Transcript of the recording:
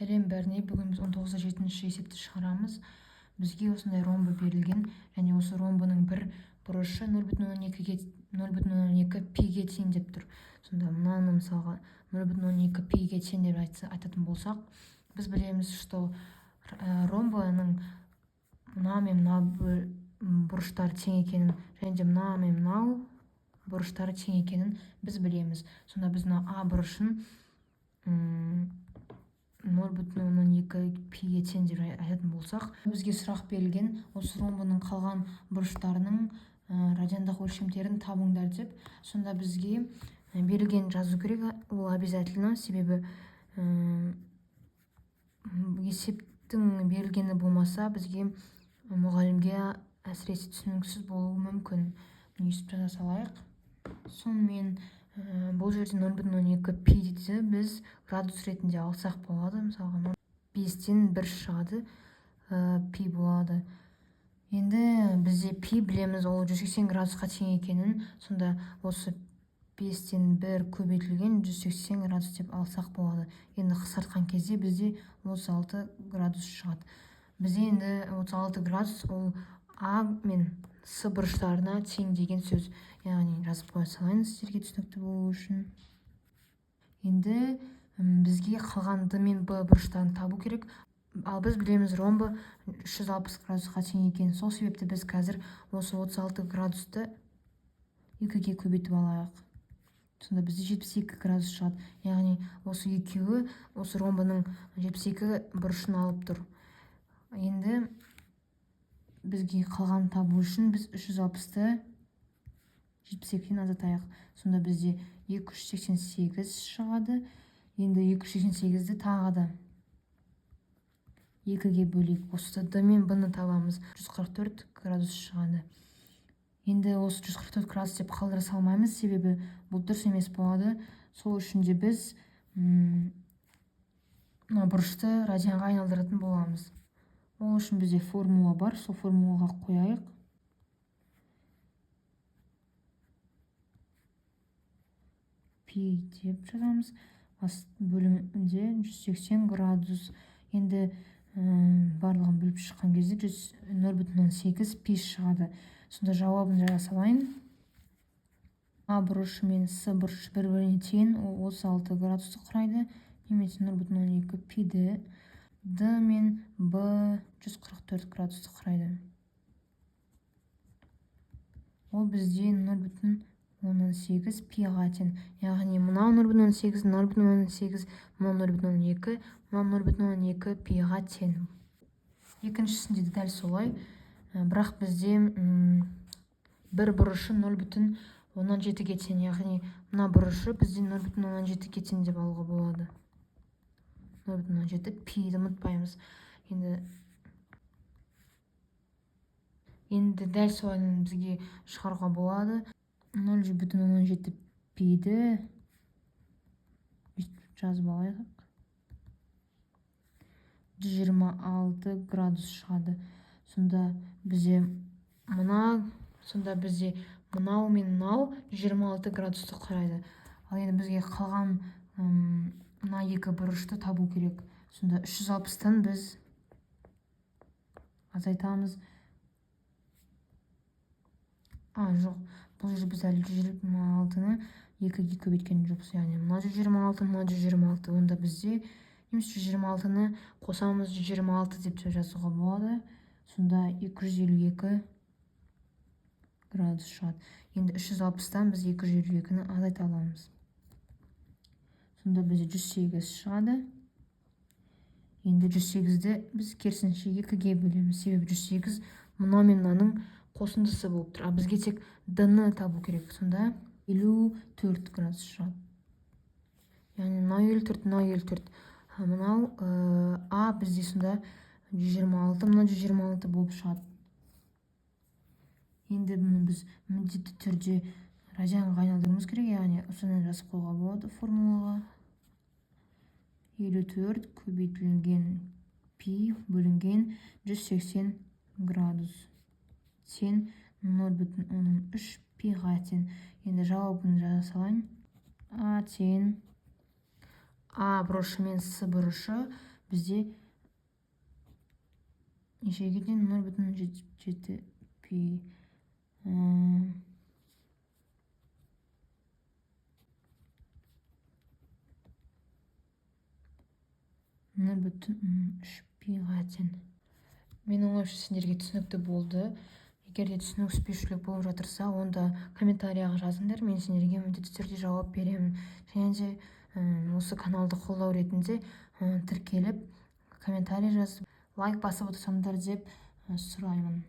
Сәлем бәріне! Бүгін біз 19-7 есепті шығарамыз. Бізге осындай ромбы берілген және осы ромбының бір бұрышы 0,2-ге 0,2 пиге тең деп тұр. Сонда мынаны, мысалға, 0,2 пиге тең деп айтатын болсақ, біз білеміз, что ромбының мына мен мына бұрыштары тең екенін және де мына мен мынау бұрыштары тең екенін біз білеміз. Сонда біз мына А бұрышын 0,2 пиге тең деп айтатын болсақ, бізге сұрақ берілген: осы ромбының қалған бұрыштарының радиандық өлшемдерін табыңдар деп. Сонда бізге берілген жазу керек, ол обязательно, себебі есептің берілгені болмаса, бізге, мұғалімге әсіресе, түсініксіз болуы мүмкін. Өйстіп жаза салайық. Сонымен, бұл жерде 0,2 пиді біз градус ретінде алсақ болады. Мысалға, 5-тен 1 шығады, пи болады. Енді бізде пи білеміз, ол 180 градусқа тең екенін. Сонда осы 1/5 көбейтілген 180 градус деп алсақ болады. Енді қысқартқан кезде бізде 36 градус шығады. Бізде енді 36 градус ол А мен С бұрыштарына тең деген сөз, яғни жазып қоя салайын сіздерге түсінікті болу үшін. Енді бізге қалған Д мен Б бұрыштарын табу керек. Ал біз білеміз, ромбы 360 градусқа тең екенін. Сол себепті біз қазір осы 36 градусты екіге көбейтіп алайық. Сонда бізде 72 градус шығады, яғни осы екеуі осы ромбының 72 бұрышын алып тұр. Енді бізге қалғанын табу үшін біз 360-ты 72-ден азайтайық. Сонда бізде 288 шығады. Енді 288-ді тағы да екіге бөлейік. Осы Д мен Б-ны табамыз, 144 градус шығады. Енді осы 144 градус деп қалдыра салмаймыз, себебі бұл дұрыс емес болады. Сол үшін де біз мына бұрышты радианға айналдыратын боламыз. Ол үшін бізде формула бар, сол формулаға қояйық. Пи деп жазамыз, бөлімінде 180 градус. Енді барлығын бөліп шыққан кезде 0,8 пи шығады. Сонда жауабын жаза салайын. А бұрышы мен С бұрышы бір біріне тең, ол 36 градусты құрайды немесе 0,2 пиді. Д мен Б 144 градусты құрайды, ол бізде 0,8 пиға тең. Яғни мынау 0,8, 0,8, мынау 0,2, мынау 0,2 пиға тең. Екіншісінде де дәл солай, бірақ бізде бір бұрышы 0,7-ге тең, яғни мына бұрышы бізде 0,7-ге тең деп алуға болады. 0,7 пиді ұмытпаймыз. Енді дәл солай бізге шығаруға болады. 0,7 пиді өйтіп жазып алайық, 126 градус шығады. Сонда бізде мынау мен мынау 126 градусты құрайды. Ал енді бізге қалған мына екі бұрышты табу керек. Сонда 360-тан біз азайтамыз. А, жоқ, бұл жерде біз әлі 126-ны екіге көбейткен жоқпыз. Яғни мына 126, мына 126. Онда бізде немесе 126-ны қосамыз, 126 деп те жазуға болады. Сонда 252 градус шығады. Енді 360-тан біз 252-ні азайта аламыз. Сонда бізде 108 шығады. Енді 108-ді біз керісінше екіге бөлеміз, себебі 108 мынау мен мынаның қосындысы болып тұр. А бізге тек Д-ны табу керек. Сонда 54 градус шығады. Яғни мынау 54, мынау 54. Мынау А бізде сонда 126, мынау 126 болып шығады. Енді бұны біз міндетті түрде радианға айналдыруымыз керек, яғни осыны жазып қоюға болады формулаға. 54 көбейтілген пи бөлінген 180 градус тең 0,3 пиға тең. Енді жауабын жаза салайын. А тең А бұрышы мен С бұрышы Бізде нешеге тең? 0,77 пи. 0,3 пиға тең. Менің ойымша, сендерге түсінікті болды. Егер де түсініспеушілік болып жатырса, онда комментарияға жазыңдар, мен сендерге міндетті түрде жауап беремін. Және де осы каналды қолдау ретінде тіркеліп, комментарий жазып, лайк басып отырсаңдар деп сұраймын.